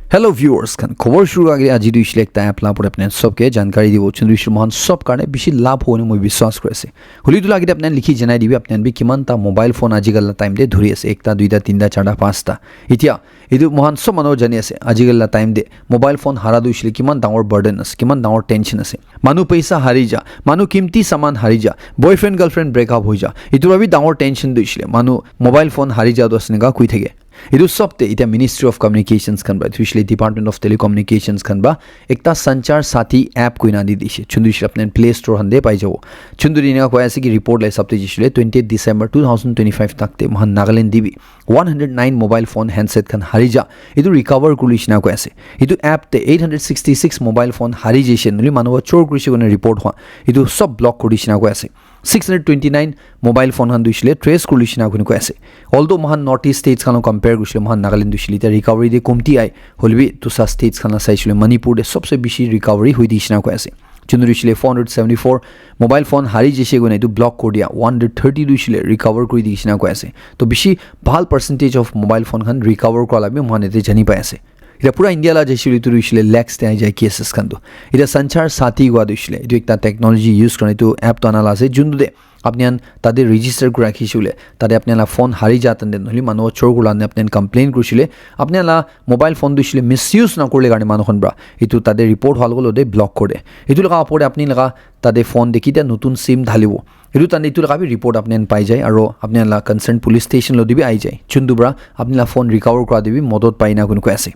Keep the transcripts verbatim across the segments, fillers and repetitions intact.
Hello viewers khan, khobor shuru agere aji tu hoishe le ekta app la pore apni khan sob ke jankari dibo. Chundu hoishe mohan sob karne bishi labh hobo moi biswas kuri ase. Holi tu lagi de apni khan likhi janai dibi apni khan bi kiman ta mobile phone aji kal la time de dhuri ase, ekta, duita, tinta, charta, panchta. Itya etu mohan sob manu jani ase, aji kal la time de mobile phone hara tu hoishe le kiman dangor burden ase, kiman dangor tension ase. Manu paisa hari ja, manu kimti saman hari ja, boyfriend girlfriend break up hoi ja, etu para bi dangor tension tu hoishe le manu mobile phone hari ja tu ase enika koi thake. Etu sob te itya Ministry of Communications khan para, especially Department of Telecommunications khan para ekta Sanchar Saathi app koina di dishe. Chundu hoishe le apni khan Play Store khan de pai jabo. Chundu de enika koi ase ki report la hisab te hoishe le twentieth December two thousand twenty-five tak te mohan Nagaland de bi one hundred nine mobile phone handset khan hari ja etu recover kuri lishe na koi ase. Etu app te eight hundred sixty-six mobile phone hari jaise, nahole manu para chor kurise koina report hua, etu sob block kuri dishe na koi ase. Six hundred twenty-nine mobile phone khan tu hoishe le trace kuri lishe na koi ase. Although mohan North East states khan lo compare kurise le mohan Nagaland tu hoishe le itya recovery de komti ai, hole bi dusra states khan la saishe le Manipur de sobse bishi recovery hoi dishe na koi ase. Chundu hoishe le four hundred seventy-four mobile phone hari jaise koina etu block kuri dia, one hundred thirty tu hoishe le recover kuri dishe na koi ase. To bishi bhal percentage of mobile phone khan recover kura la bi mohan ete jani pai ase. Ita pura India la jaise le etu hoishe le lakhs te ahi jai cases khan tu. Ita Sanchar Saathi koi tu hoishe le etu ekta technology use kuri etu app tu ana la ase, juntu de apni khan tate register kuri rakhi shey koile, tate apni khan la phone hari ja tante, nohole manu chor kuri la apni khan complain kuri shey koile, apni khan la mobile phone tu hoishe koile misuse na kurile karne manu khan para etu tate report hwa logo logo te block kuri de. Etu laga opor te apni laga tate phone te kitia notun sim dhalibo, etu tante etu laga bi report apni khan pai jai, aro apni khan la concern police station lo te bi ahi jai, juntu para apni la phone recover kura te bi modot pai na koi ase.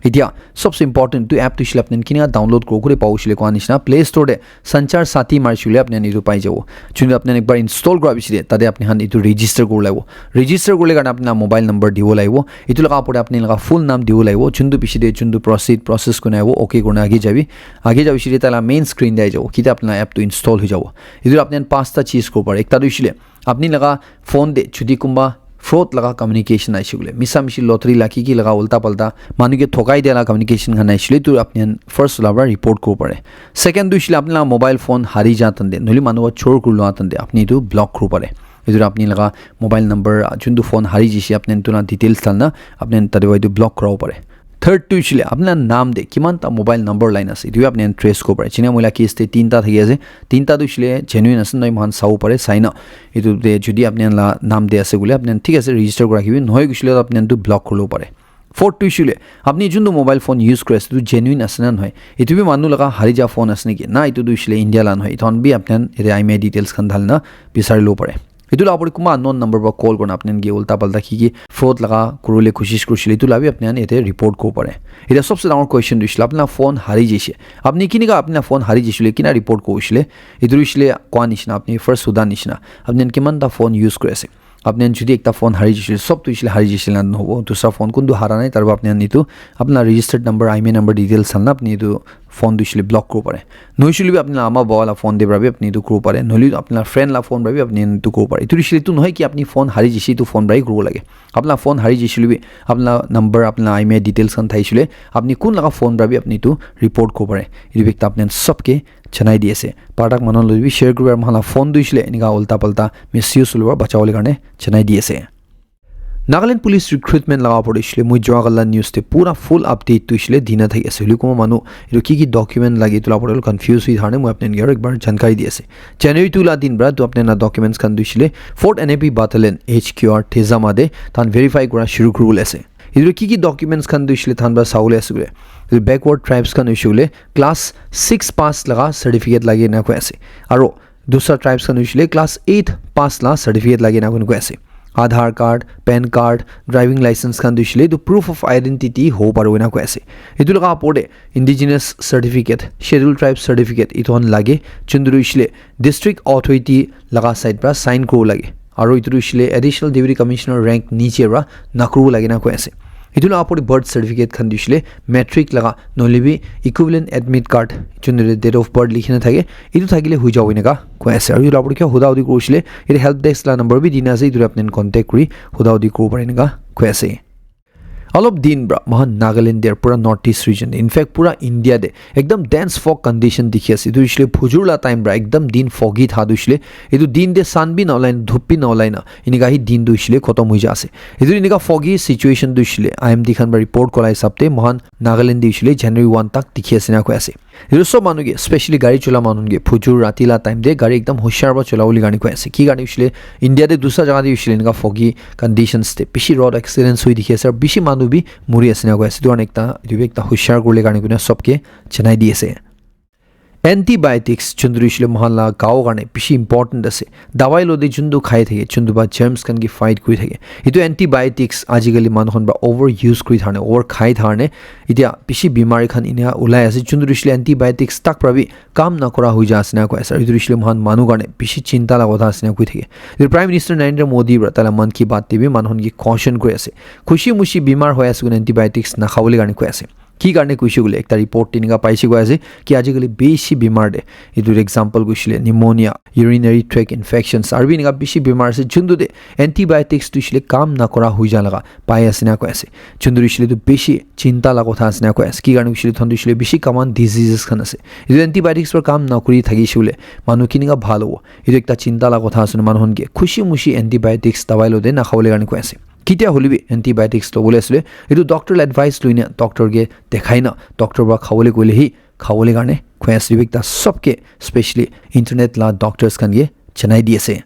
Etia sobse important tu app tu hoishe le apni khan kinika download kuri kuri pabo hoishe le koa nishina Play Store te Sanchar Saathi mari shey koile apni khan etu pai jabo. Juntu apni khan ekbar install kura piche te tate apni khan etu register kuri labo. Register kurle karne apni la mobile number dibo lagibo. Etu laga opor te apni laga full name dibo lagibo. Juntu piche te juntu proceed, process kurna aibo, okay kurna age jabi. Age jabi shey koile tai la main screen te ahi jabo. Kitia apni la app tu install hoi jabo. Etu apni khan pasta cheez kuri pare. Ekta tu hoishe le apni laga phone te jodi kunba fraud laga communication aise koile, misa mishi lottery la ki ki laga ulta palta manu ke thokai dia la communication khan aise koile, etu apni khan first wala para report kuri bo pare. Second tu hoishe le apni la mobile phone hari ja tante, nohole manu para chor kuri lua tante, apni etu block kuri bo pare. Etu apni laga mobile number, ah, juntu phone hari jaise, apni khan etu la details dhalna, apni khan tate para etu block kuri bo pare. Third tu hoishe le apni la naam te kiman ta mobile number line ase, etu bi apni khan trace kuri bo pare. Jina moi la case te tinta thaki ase, tinta tu hoishe le genuine ase nahoi moikhan sabo pare, sai na. Etu te jodi apni khan la naam te ase koile apni khan thik ase register kuri rakhibi, nohoi koishe le apni khan tu block kuri labo pare. Fourth tu hoishe le apni juntu mobile phone use kuri ase etu genuine ase na nohoi, etu bi manu laga hari ja phone ase neki na, etu tu hoishe le India la nohoi, etu khan bi apni khan yate I M E I details khan dhalna bisari labo pare. Etu la opor te kunba unknown number para call kurna apni khan ke ulta palta ki ki fraud laga kuribole koshish kurishe koile, etu la bi apni khan yate report kuribo pare. Etia sobse dangor question tu hoishe le, apni la phone hari jaise. Apni kinika apni la phone hari jaise koile kina report kuribo hoishe le, etu hoishe le koa nishina, apni first suda nishina, apni khan kiman ta phone use kuri ase. Apni khan jodi ekta phone hari jaise koile, sob tu hoishe le hari jaise koile na nohobo. Dusra phone kuntu hara nai, tar para apni khan etu apni la registered number, I M E I number details khan la apni etu phone tu hoishe le block kuribo pare. Nohoishe koile bi apni la ama baba la phone te para bi apni etu kuribo pare. Nohole apni la friend la phone para bi apni etu kuribo pare. Etu hoishe le etu nohoi ki apni phone hari jaise etu phone para hi kuribo lage. Apni la phone hari jaise koile bi apni la number, apni la I M E I details khan thaishe koile apni kun laga phone para bi apni etu report kuribo pare. Etu bi ekta apni khan sob ke janai di ase. Partak manu khan logot bi share kuribi, aro moikhan la phone tu hoishe le enika ulta palta misuse hole para bachawole karne janai di ase. Nagaland Police recruitment laga opor te hoishe le moi jua kala news te pura full update tu hoishe le dina thaki ase. Hoile kunba manu etu ki ki document lage etu la opor te confuse hoi thakane moi apni khan ke aro ekbar jankari di ase. January two la din para tu apni khan la documents khan tu hoishe le Fourth N A P Battalion H Q R Tezama te tahan verify kura shuru kuribole ase. Etu ki ki documents khan tu hoishe le tahan para sabole ase koile, etu backward tribes khan hoishe koile class six pass laga certificate lage na koi ase. Aro dusra tribes khan hoishe koile class eight pass la certificate lage na koi ase. Aadhaar card, pan card, driving license khan tu hoishe koile etu proof of identity hobo paribo na koi ase. Etu laga opor te indigenous certificate, scheduled tribe certificate etu khan lage, juntu hoishe koile district authority laga side para sign kuribo lage. Aro etu tu hoishe koile additional deputy commissioner rank niche para nakuribo lage na koi ase. Etu la opor te birth certificate khan tu hoishe koile matric laga nohole bi equivalent admit card, juntu te date of birth likhi na thake, etu thakile hoi jabo enika koi ase. Aro etu la opor te kiba huda hudi kuribo hoishe koile etu help desk la number bi dina ase, etu te apni khan contact kuri huda hudi kuribo pare enika koi ase. Alop din pra mohan Nagaland te pura North East region te, in fact pura India te ekdam dense fog condition dikhi ase. Etu hoishe le phujur la time pra ekdam din foggy tha tu hoishe le, etu din te sun bi na olai na, dhup bi na olai na, enika hi din tu hoishe le khotom hoi ja ase. Etu enika foggy situation tu hoishe le I M D khan pra report kola hisab te mohan Nagaland te hoishe le January one tak dikhi ase na koi ase. Etu sob manu ke, specially gari chola manu ke, phujur rati la time te gari ekdam hoshiar para chola bole karne koi ase. Ki karne hoishe le, India te dusra jaga te hoishe le enika foggy conditions te bishi road accidents hoi dikhi ase, aru bishi manu bi muri ase na koi ase. Etu karne ekta, etu bi ekta hoshiar kuri bole karne koina sob ke janai di ase. Antibiotics, juntu hoishe le mohan la gao karne bishi important ase. Dawai lo te juntu khai thake, juntu ba germs khan ke fight kuri thake. Etu antibiotics ajikali manu khan para over use kuri thane, over khai thane, etia bishi bimari khan enia ulai ase. Juntu hoishe le antibiotics tak para bi kam nakora hoi ja ase na koi ase. Aru etu hoishe le mohan manu karne bishi chinta la kotha ase na koi thake. Etu Prime Minister Narendra Modi para taila Mann Ki Baat te bi manu khan ke caution kuri ase. Khushi mushi bimar hoi ase koina antibiotics nakhabole karne koi ase. Ki karne koishe koile ekta report te enika paishe koi ase ki ajikali bishi bimar te, etu example koishe le pneumonia, urinary tract infections, aru bi enika bishi bimar ase, juntu te antibiotics tu hoishe le kam nakora hoi ja laga pai ase na koi ase. Juntu hoishe le etu bishi chinta la kotha ase na koi ase. Ki karne koishe le thon tu hoishe le bishi common diseases khan ase. Etu antibiotics para kam nakuri thakishe koile manu kinika bhal hobo? Etu ekta chinta la kotha ase na, manu khan ke khushi mushi antibiotics dawai lo te nakhabole karne koi ase. Ketia hoile bi antibiotics lobole asile, etu doctor la advice loina, doctor ke dekhai na, doctor para khabole koile hi khabole karne koi ase. Etu ekta sob ke, specially internet la doctors khan ke janai di ase.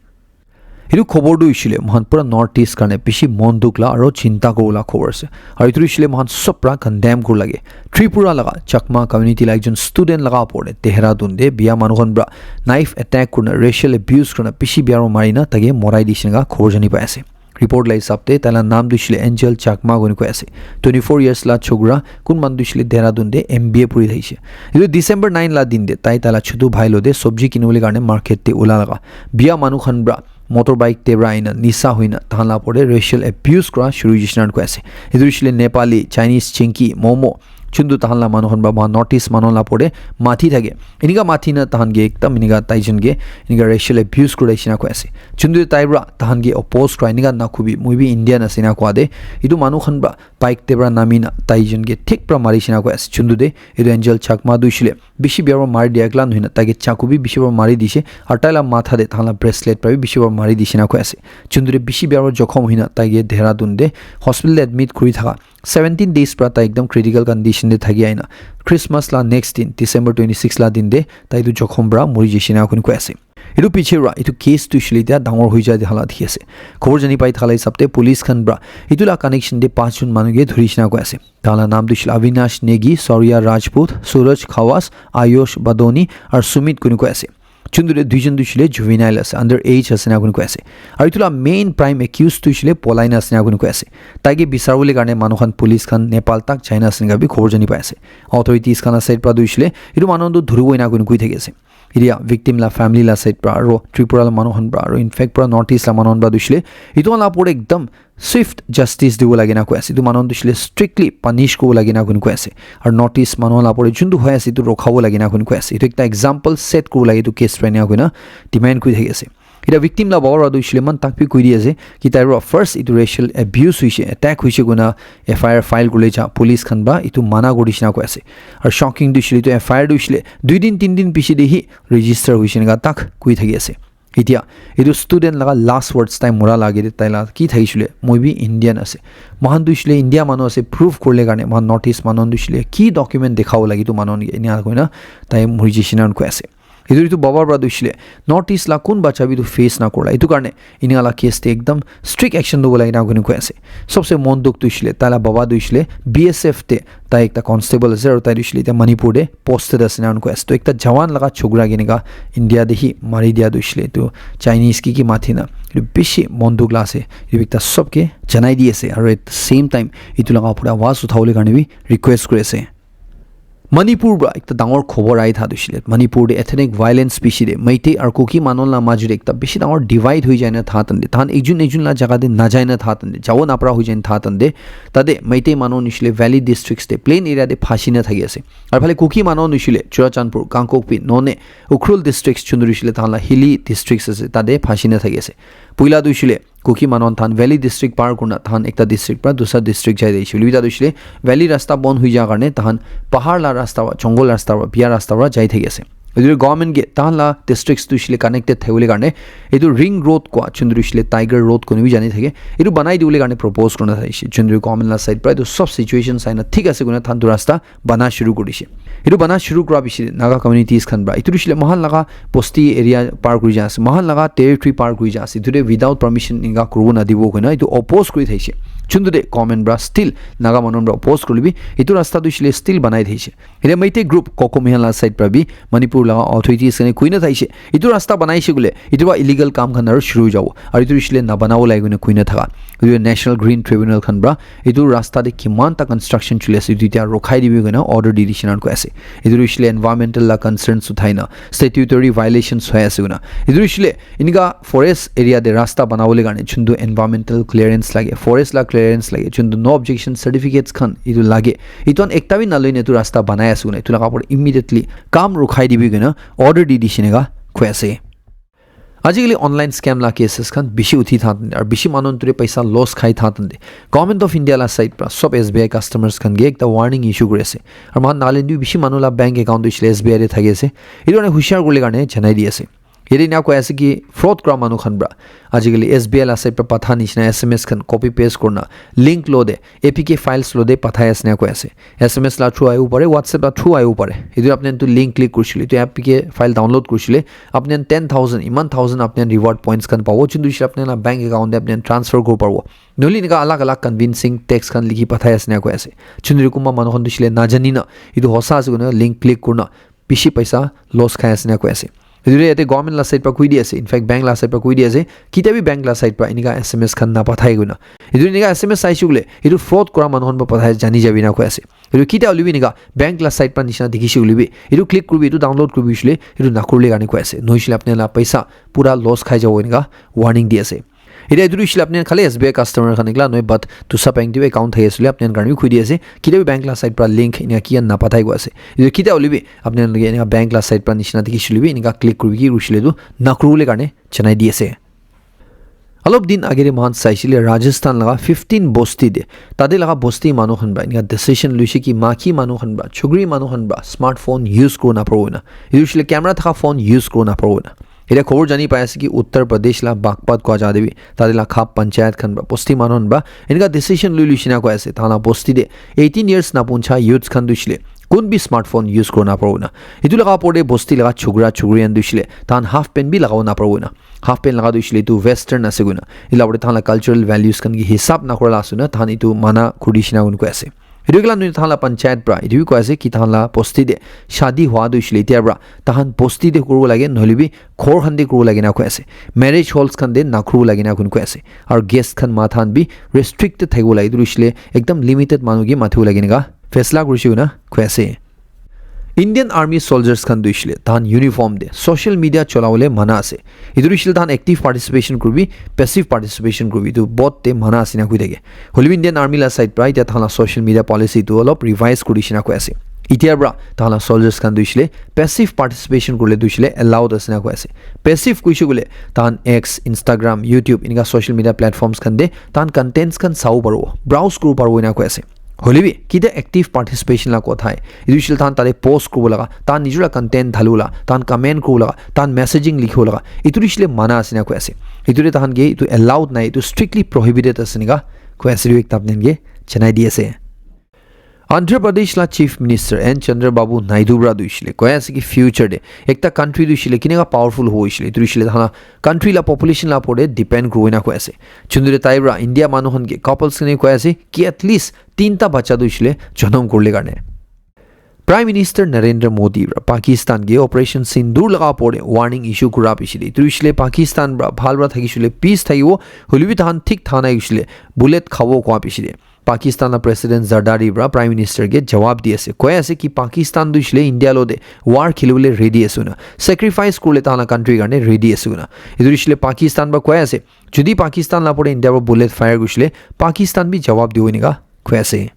Etu khobor tu hoishe le mohan pura North East karne bishi mon dukh la aro chinta kuribo la khobor ase. Aro etu hoishe le mohan sob para condemn kuribo lage. Tripura laga Chakma community la ekjon student laga opor te Dehradun te biya manu khan para knife attack kurina, racial abuse kurina, bishi biya para marina taike morai dishe enika khobor jani pai ase. Report la hisab te taila naam tu hoishe le Angel Chakma koina koi ase. Twenty four years la chokra, kun manu tu hoishe le Dehradun te M B A puri thakishe. Etu December nine la din te tai taila chutu bhai lo te sobji kinibole karne market te ula laga, biya manu khan para motorbike te para aina nisa hoina tahan la opor te racial abuse kura shuru hoishe na koi ase. Etu hoishe le Nepali, Chinese, Chinki, Momo, juntu tahan la manu khan para mohan North East manu la opor te mathi thake. Enika mathi na tahan ke ekdam enika tai jon ke enika racial abuse kura hoishe na koi ase. Juntu tai para tahan ke oppose kura enika nakobi, moi bi Indian ase na koa te, etu manu khan para bike te para nami na tai jon ke thik para marishe na koi ase. Juntu te etu Angel Chakma tu hoishe le bishi biya para mari dia ekla nohoi na, taike chaku bi bishi para mari dishe, aru taila matha te tahan la bracelet para bi bishi para mari dishe na koi ase. Juntu te bishi biya para jokhom hoina taike Dehradun te hospital te admit kuri thaka, seventeen days para tai ekdam critical condition te thaki aina, Christmas la next din, December twenty six la din te tai tu jokhom para muri jaishe na koi ase. Etu piche para etu case tu hoishe le etia dangor hoi ja de hala dikhi ase. Khobor jani pai thala hisab te police khan para etu la connection te panch jon manu ke dhurishe na koi ase. Tahan la naam tu hoishe le Avinash Negi, Saurya Rajput, Suraj Khawas, Ayush Badoni aru Sumit koina koi ase. Juntu te duijon tu hoishe le juvenile ase, under age ase na koina koi ase. Aru etu la main prime accused tu hoishe le polai na ase na koina koi ase. Taike bisaribole karne manu khan, police khan Nepal tak jai na ase enika bi khobor jani pai ase. Authorities khan la side para tu hoishe le etu manu tu dhuribo enika koina koi thaki ase. Etia victim la family la side para aro Tripura la manu khan para aro in fact pura North East la manu khan para tu hoishe le etu khan la opor te ekdam swift justice dibo lage na koi ase. Etu manu khan tu hoishe le strictly punish kuribo lage na koi ase. Aro North East manu khan la opor te juntu hoi ase etu rokhabo lage na koi ase. Etu ekta example set kuribo lage etu case para enika koina demand kuri thaki ase. Etia victim la baba para tu hoishe le eman tak bi koi di ase ki tai para first etu racial abuse hoishe, attack hoishe koina F I R file kuribole ja police khan para etu mana kuri dishe na koi ase. Aru shocking tu hoishe le etu F I R tu hoishe le dui din tin din piche te hi register hoishe enika tak koi thaki ase. Etia etu student laga last words tai mura la age te taila ki thakishe le, moi bi Indian ase. Mohan tu hoishe le India manu ase proof kuribole karne, mohan North East manu tu hoishe le ki document dekhabo lage etu manu ke, enika koina tai muri jaishe na koi ase. Etu, etu baba para tu hoishe le North East la kun bacha bi tu face na kurila. Etu karne enika la case te ekdam strict action lobo lage na koina koi ase. Sobse mon dukh tu hoishe le taila baba tu hoishe le B S F te tai ekta constable ase aru tai tu hoishe le etia Manipur te posted ase na koi ase. To ekta jawan laga chokra ke enika India te hi mari dia tu hoishe le etu Chinese ki ki mathi na, etu bishi mon dukh la ase. Etu ekta sob ke janai di ase aru at the same time etu laga opor te awaz uthabole karne bi request kuri ase. Manipur para ekta dangor khobor ahi tha tu hoishe le, Manipur te ethnic violence piche te Meitei aru Kuki manu la majo te ekta bishi dangor divide hoi jai na tha tan te, tahan ekjon ekjon la jaga te najai na tha tan te, jabo napara hoi jai na tha tan te, tate Meitei manu hoishe le valley districts te, plain area te phansi na thaki ase. Aru phale Kuki manu hoishe le Churachandpur, Kangpokpi, Noney, Ukhrul districts juntu hoishe le tahan la hilly districts ase, tate phansi na thaki ase. Puila tu hoishe le Kuki manu khan tahan valley district par kurina tahan ekta district pra dusra district jai thakishe. Hoilebi tate hoishele valley rasta bon hoi ja karne tahan pahar la rasta pra, jungle rasta pra, bia rasta pra jai thaki ase. Etu government ke tahan la districts tu hoishele connected thakibole karne etu ring road kua juntu hoishele tiger road koina bi jani thake. Etu banai dibole karne propose kurina thakishe. Juntu government la side pra etu sob situation saina thik ase koina tahan tu rasta bana shuru kuri dishe. Etu bana shuru kura piche Naga communities khan pra etu hoishele moikhan laga bosti area par kuri ja ase, moikhan laga territory par kuri ja ase, etu te without permission enka kuribo nadibo koina etu oppose kuri thaishe. Juntu te government pra still Naga manu pra oppose kurilebi etu rasta tu hoishele still banai thaishe. Ete Meitei group Kokomihan la side pra bi Manipur laga authorities khan koina thaishe etu rasta banaishe koile etu pra illegal kam khan aru shuru hoi jabo aru etu hoishele nabanabo lage koina koina thaka. Etu National Green Tribunal khan pra etu rasta te kiman ta construction choli ase etu etiya rokhai dibi koina order di dishe na koi ase. Etu hoishele environmental la concerns uthai na statutory violations hoi ase koina. Etu hoishele enika forest area te rasta banabole karne juntu environmental clearance lage, forest la clearance lage, juntu no objection certificates khan etu lage, etu khan ekta bi naloi na etu rasta banai ase koina etu laga opor immediately kam rokhai dibi koina order di dishe eneka koi ase. Ajikali online scam la cases khan bishi uthi thakante aru bishi manu ture paisa loss khai thakante Government of India la side pra sob S B I customers khan ke ekta warning issue kuri ase. Aru moikhan Nagaland te bishi manu la bank account tu hoishele S B I te thaki ase. Etu karne hushar kuribole karne janai di ase. Yate ena koi ase ki fraud kura manu khan pra ajikali S B I la side pra patha nishina S M S khan copy paste kurina link lo de A P K files lo de pathai ase na koi ase. S M S la through ahibo pare, WhatsApp la through ahibo pare. Etu apni khan tu link click kurishile, etu A P K file download kurishile, apni khan ten thousand, iman thousand apni khan reward points khan pabo, juntu hoishele apni khan la bank account te apni khan transfer kuribo paribo. Nohole enika alag alag convincing text khan likhi pathai ase na koi ase. Juntu kunba manu khan tu hoishele najani na, etu hosa ase koina link click kurina bishi paisa loss khai ase na koi ase. Etu yate government la side pra koi di ase, in fact bank la side pra koi di ase, kitia bi bank la side pra enika S M S khan na pathai koina. Etu enika S M S saishe koile, etu fraud kura manu khan pra pathai jani jabi na koi ase. Etu kitia hoilebi enika bank la side pra nishina dikhishe koilebi, etu click kuribi, etu download kuribi hoishele, etu nakurile karne koi ase. Nohoishele apni la paisa pura loss khai jabo enika warning di ase. Etia etu hoishele apni khan khali S B I customer khan ekla nohoi but dusa bank te bi account thaki ase koile apni khan karne bi koi di ase. Kitia bi bank la side pra link enika kiyan na pathai koi ase. Etu kitia hoilebi apni khan loge enika bank la side pra nishina dikhishe koilebi enika click kuribi ki hoishele etu nakuribole karne janai di ase. Alop din age te moikhan saisile Rajasthan laga fifteen bosti te, tate laga bosti manu khan pra enika decision luishe ki maki manu khan pra, chukri manu khan pra smartphone use kuribo naparibo koina. Etu hoishele camera thaka phone use kuribo naparibo koina. Etia khobor jani pai ase ki Uttar Pradesh la Bagpat kua jaga te bi tate la khap panchayat khan pra bosti manu khan pra enika decision lui luishe na koi ase. Tahan la bosti te eighteen years napuncha youths khan tu hoishele kun bi smartphone use kuribo naparibo koina. Etu laga opor te bosti laga chukra chukri khan tu hoishele tahan half pant bi lagabo naparibo koina. Half pant laga tu hoishele etu western ase koina. Etu la opor te tahan la cultural values khan ke hisab nakura la ase koina tahan etu mana kuri dishe na koina koi ase. Etu ekla nohoi tahan la panchayat pra etu bi koi ase ki tahan la bosti te shadi hua tu hoishele etia pra tahan bosti te kuribo lage nohole bi ghor khan te kuribo lage na koi ase. Marriage halls khan te nakuribo lage na koina koi ase. Aru guest khan matha khan bi restricted thakibo lage. Etu hoishele ekdam limited manu ke mathibo lage enika faisla kurishe koina koi ase. Indian Army soldiers khan tu hoishele tahan uniform te social media cholabole mana ase. Etu hoishele tahan active participation kuribi, passive participation kuribi, etu both te mana ase na koi thake. Hoilebi Indian Army la side pra etia tahan la social media policy tu olop revise kuri dishe na koi ase. Etia pra tahan la soldiers khan tu hoishele passive participation kurile tu hoishele allowed ase na koi ase. Passive koishe koile tahan X, Instagram, YouTube enika social media platforms khan te tahan contents khan sabo paribo, browse kuribo paribo ena koi ase. Hoilebi kitia active participation la kotha hai. Etu hoishele tahan tate post kuribo laga, tahan nijor la content dhalibo la, tahan comment kuribo laga, tahan messaging likhibo laga, etu hoishele mana ase na koi ase. Etu te tahan ke etu allowed nai, etu strictly prohibited ase enika koi ase, etu ekta apni khan ke janai di ase. Andhra Pradesh la Chief Minister N Chandrababu Naidu pra tu hoishele koi ase ki future te ekta country tu hoishele kineka powerful hobo hoishele, etu hoishele tahan la country la population la opor te depend kuribo ena koi ase. Juntu te tai pra India manu khan ke couples khan ke koi ase ki at least tinta bacha tu hoishele jonom kurile karne. Prime Minister Narendra Modi pra Pakistan ke Operation Sindoor laga opor te warning issue kura piche te, etu hoishele Pakistan pra bhal pra thakishe koile peace thakibo, hoilebi tahan thik tha nai hoishele bullet khabo kua piche te Pakistan la President Zardari pra Prime Minister ke jawab di ase. Koi ase ki Pakistan tu hoishele India lo te war khilibole ready ase koina, sacrifice kurile tahan la country karne ready ase koina. Etu hoishele Pakistan pra koi ase, jodi Pakistan la opor te India pra bullet fire kurishele Pakistan bi jawab dibo enika koi ase.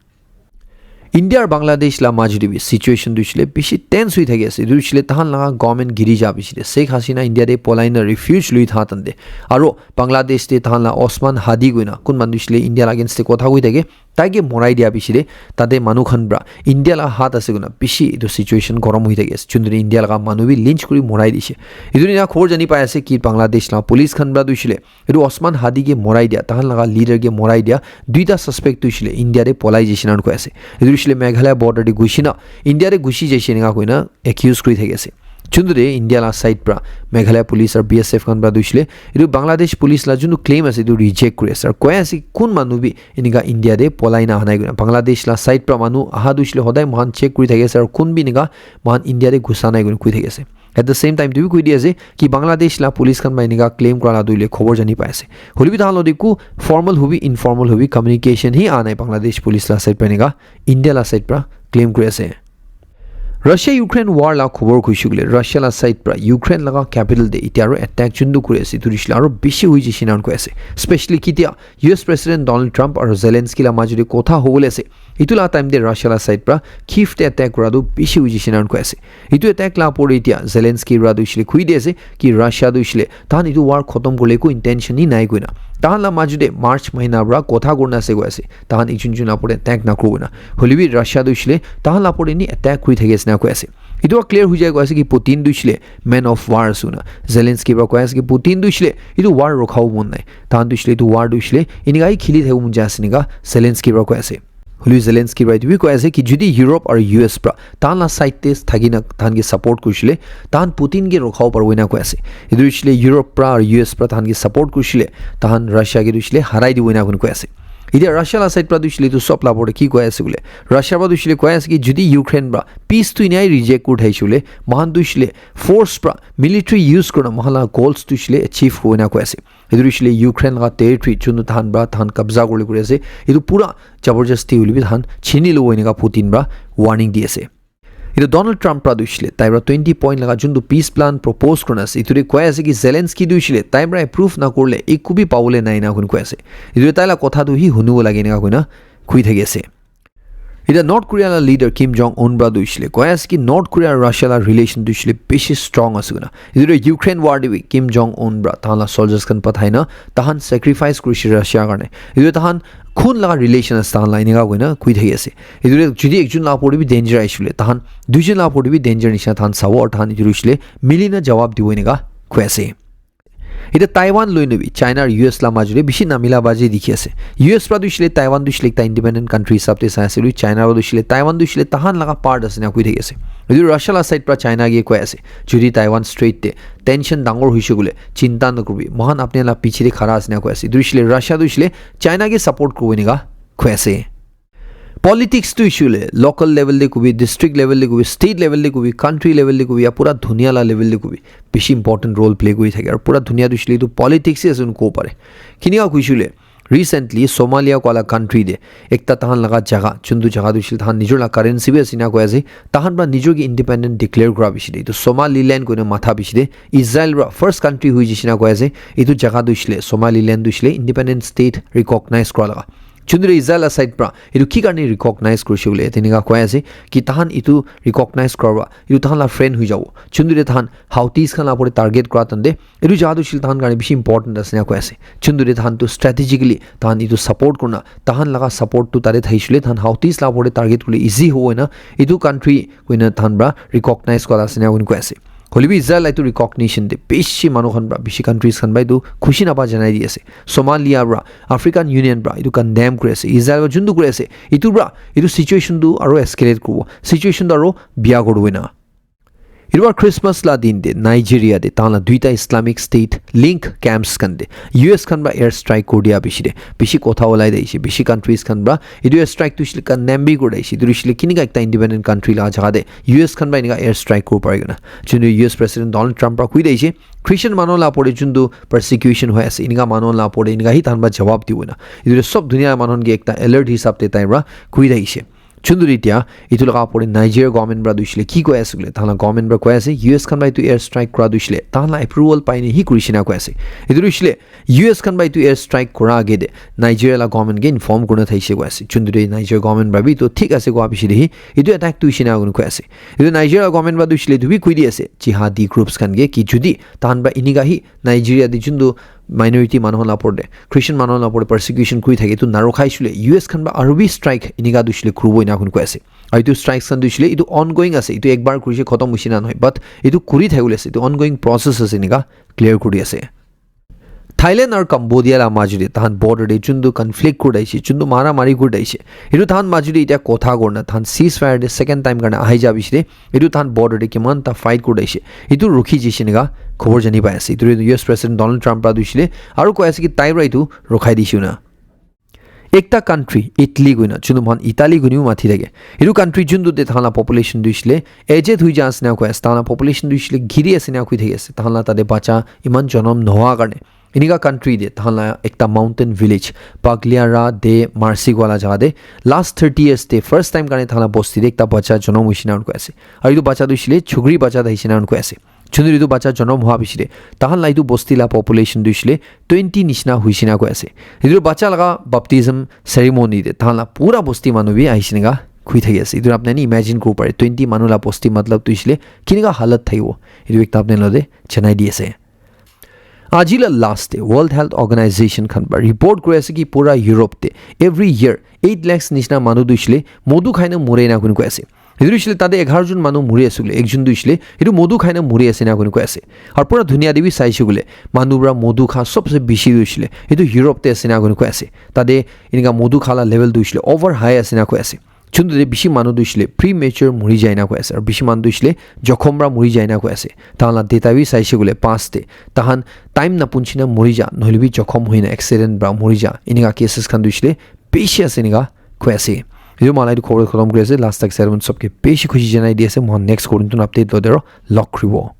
India aru Bangladesh la majud te bi situation tu hoishe le bishi tense hoi thaki ase. Etu hoishe le tahan laga government giri ja bishi de Sheikh Hasina India te polai na refuge lui tha tan te. Aro Bangladesh te tahan la Osman Hadi koina kun manu hoishe le India la against te kotha koi thake. Tai ke morai dia bishi de tate manu khan pra India la hat ase koina bishi etu situation gorom hoi thaki ase. Chundri India laga manu bi lynch kuri morai dishe. Etu nina khobor jani pai ase ki Bangladesh la police khan pra tu hoishe le etu Osman Hadi ke morai dia, tahan laga leader ke morai dia, duita suspect tu hoishe le India te polai jaise na koi ase. Etu hoishe le Meghalaya border te gushi na, India te gushi jaise na koina accuse kuri thaki ase. Chuntu de India la side pra Meghalaya police aru B S F khan pra tu hoishe le etu Bangladesh police la juntu claim ase etu reject kuri ase. Aru koi ase kun manu bi enika India te polai na ahanai koina. Bangladesh la side pra manu aha tu hoishe le hodai mohan check kuri thaki ase aru kun bi enika mohan India te gusa nai koina koi thaki ase. At the same time, tu bi koi di ase ki Bangladesh la police khan pra enika claim kura la tu hoile khobor jani pai ase. Hoile bi tahan lo de ku formal hobi, informal hobi, communication hi ahanai Bangladesh police la side pra enika India la side pra claim kuri ase. Russia Ukraine war la khobor koi shukle Russia la side pra Ukraine laga capital de itya aro attack juntu kuri ase tu rishla aro bishi hoi jishe nan koi ase, especially kitia U S President Donald Trump aro Zelensky la majuri kotha hobole ase. Itu la time de Russia la side pra Kyiv te attack kura tu bishi hoi jishe nan koi ase. Itu attack la por itya Zelensky ra tu shile khui de ase ki Russia tu shile tahan itu war khotom kurle ko intention ni nai koina. Tahan la maju de March mahina pra kotha kurna ase koi ase. Tahan ekjun jun la por de attack na kuru koina. Hoilebi Russia tu shile tahan la por de ni attack kuri thaki ase na koi ase. Itu clear hui jai koi ase ki Putin tu shile man of war ase na. Zelensky pra koi ase ki Putin tu shile itu war rokhawo mon nai. Tahan tu shile itu war tu shile inika hi khili thakibo mon jai ase nika Zelensky pra koi ase. Hoilebi Zelensky pra itu bi koi ase ki jodi Europe aru U S pra tahan la side te thaki na tahan ke support kurishile tahan Putin ke rokhawo paribo ena koi ase. Itu hoishe le Europe pra aru U S pra tahan ke support kurishile tahan Russia ke tu hoishe le harai dibo ena koi ase. Itya Russia la side pra tu hoishe le itu sob la opor te ki koi ase koile Russia pra tu hoishe le koi ase ki jodi Ukraine pra peace tu inai reject kuri thaishe koile mohan tu hoishe le force pra military use kurina mohan la goals tu hoishe le achieve hobo ena koi ase. Etu hoishe le Ukraine laga territory juntu tahan pra tahan kabza kuribole kuri ase. Etu pura jabardasti hoilebi tahan chini lobo enika Putin pra warning di ase. Etu Donald Trump pra tu hoishe le tai pra twenty point laga juntu peace plan propose kurina ase. Etu te koi ase ki Zelensky tu hoishe le tai pra approve na kurle eku bi pabole nai na koi ase. Etu tai la kotha tu hi hunibo lage enika koina koi thaki ase. Ita North Korea la leader Kim Jong Un pra tu hoishe le koi ase ki North Korea aru Russia la relation tu hoishe le bishi strong ase koina. Etu tu Ukraine war te bi Kim Jong Un pra tahan la soldiers khan pathai na tahan sacrifice kurishe Russia karne. Etu tahan khun laga relation ase tahan la enika koina koi thaki ase. Etu tu jodi ekjun la opor te bi danger ahishe le tahan duijun la opor te bi danger nishina tahan sabo aru tahan etu tu hoishe le mili na jawab dibo enika koi ase. Ita Taiwan loi nabi China aru U S la majuri bishi namila baji dikhi ase. U S pra tu hoishe le Taiwan tu hoishe le ekta independent country hisab te sai ase. Hoilebi China pra tu hoishe le Taiwan tu hoishe le tahan laga part ase na koi thaki ase. Etu Russia la side pra China ke koi ase. Jodi Taiwan Strait te tension dangor hoishe koile chinta nakuribi. Mohan apni la piche te khara ase na koi ase. Etu hoishe le Russia tu hoishe le China ke support kuribo enika koi ase. Politics tu hoishe le local level te kobi, district level te kobi, state level te kobi, country level te kobi, ya pura dunia la level te kobi, bishi important role play kuri thake. Aru pura dunia tu hoishe le etu politics hi ase kobo pare. Kinika hoishe le recently Somalia koa la country te ekta tahan laga jaga, juntu jaga tu hoishe le tahan nijor la currency bi ase na koi ase, tahan pra nijor ke independent declare kura bishi de. Etu Somaliland koina matha bishi de, Israel pra first country hui jishe na koi ase, etu jaga tu hoishe le Somaliland tu hoishe le independent state recognize kura laga. Chundri Israel la side pra etu ki karne recognize kurishe koile tenika koi ase ki tahan etu recognize kura pra etu tahan la friend hui jabo. Chundri tahan Houthis khan la opor te target kura tante etu jaga tu hoishe le tahan karne bishi important ase na koi ase. Chundri tahan tu strategically tahan etu support kurna tahan laga support tu tate thaishe koile tahan Houthis la opor te target kurle easy hobo na etu country koina tahan pra recognize kura ase na koi ase. Hoilebi Israel la etu recognition te bishi manu khan pra bishi countries khan pra etu khushi napa janai di ase. Somalia pra African Union pra etu condemn kuri ase. Israel pra juntu kuri ase etu pra etu situation tu aro escalate kuribo. Situation tu aro biya kuri dibo ena. Etu pra Christmas la din te Nigeria te tahan la duita Islamic State link camps khan te U S khan pra air strike kuri dia bishi de bishi kotha olai de bishi countries khan pra etu air strike tu hoishe le condemn bi kuri dise. Etu hoishe le kinika ekta independent country la jaga te U S khan pra enika air strike kuri pare koina. Juntu U S President Donald Trump pra koi dise Christian manu la opor te juntu persecution hoi ase enika manu la opor te enika hi tahan pra jawab dibo na. Etu sob dunia manu khan ke ekta alert hisab te tai pra koi dise. Chundu ri tia, itu laga apore Nigeria government pra duishile ki koi ase kule, tahan la government pra koi ase, U S khan pra itu air strike kura duishile, tahan la approval pai ne hi kurishe na koi ase. Itu duishile, U S khan pra itu air strike kura age de, Nigeria la government ke inform kurina thaishe koi ase. Chundu ri Nigeria government pra bi itu thik ase koi bishi de hi, itu attack duishile na koi ase. Itu Nigeria la government pra duishile itu bi koi di ase, jihadi groups khan ke ki judi, tahan pra inika hi Nigeria de chundu minority manu la apore de, Christian manu la apore de persecution kuri thake, itu narukha shile, U S khan pra aru bi strike inika duishile kuribo ina koi ase. Aru itu strikes khan duishile, itu ongoing ase, itu ekbar kurishe khotom hoishe na nohoi, but itu kuri thakibole ase, itu ongoing process ase inika clear kuri ase. Thailand aru Cambodia la majute tahan border de chundu conflict kuri daishe, chundu mara mari kuri daishe. Itu tahan majute ita kotha kurina tahan ceasefire de second time karna ahi ja bishi de. Itu tahan border de kiman ta fight kuri daishe. Itu rukhi jishe inika khobor jani pai ase. Itu U S President Donald Trump pra duishile aru koi ase ki tai pra itu rukhai dishe na. Ekta country, Italy koina, chunu mohan Italy koina bi mati thake. Itu country juntu te tahan la population duishile, aged hui ja ase na koi ase, tahan la population duishile, giri ase na koi thaki ase, tahan la tate bacha iman jonom nohoa karne. Inika country te tahan la ekta mountain village, Pagliara de Marsigua la jaga te, last thirty years te first time karne tahan la bosti te ekta bacha jonom hoishe na koi ase. Aru itu bacha duishile, chukri bacha ta hoishe na koi ase. Chunuri itu bacha jonom hua bishi de, tahan la itu bosti la population duishile twenty nishina huishina koi ase. Itu bacha laga baptism ceremony de, tahan la pura bosti manu bi ahishi nega khui thaki ase. Itu apni imagine kuri pare, twenty manu la bosti matlab duishile kinika halat thakibo. Itu ekta apni lo de janai di ase. Aji la last de World Health Organization khan ba report kuri ase ki pura Europe de every year eight lakhs nishina manu duishile modu khaina mure na kuni koi ase. Itu hoishile tate eghar jon manu muri ase bole, ekjon tu hoishile itu modu khaina muri ase na kuni koi ase. Aru pura dunia te bi saishe koile manu pra modu kha sobse bishi tu hoishile itu Europe te ase na kuni koi ase. Tate enika modu kha la level tu hoishile over high ase na koi ase. Chuntu te bishi manu tu hoishile premature muri jai na koi ase aru bishi manu tu hoishile jokhom pra muri jai na koi ase. Tahan la data bi saishe koile past te tahan time na punchi na muri ja nohole bi jokhom hoina accident pra muri ja enika cases khan tu hoishile bishi ase enika koi ase. Etu mala etu khobor khotom kuri ase, last tak sermon sobke bishi khushi janai di ase. Mohan next korin tun update lo dero log kribo.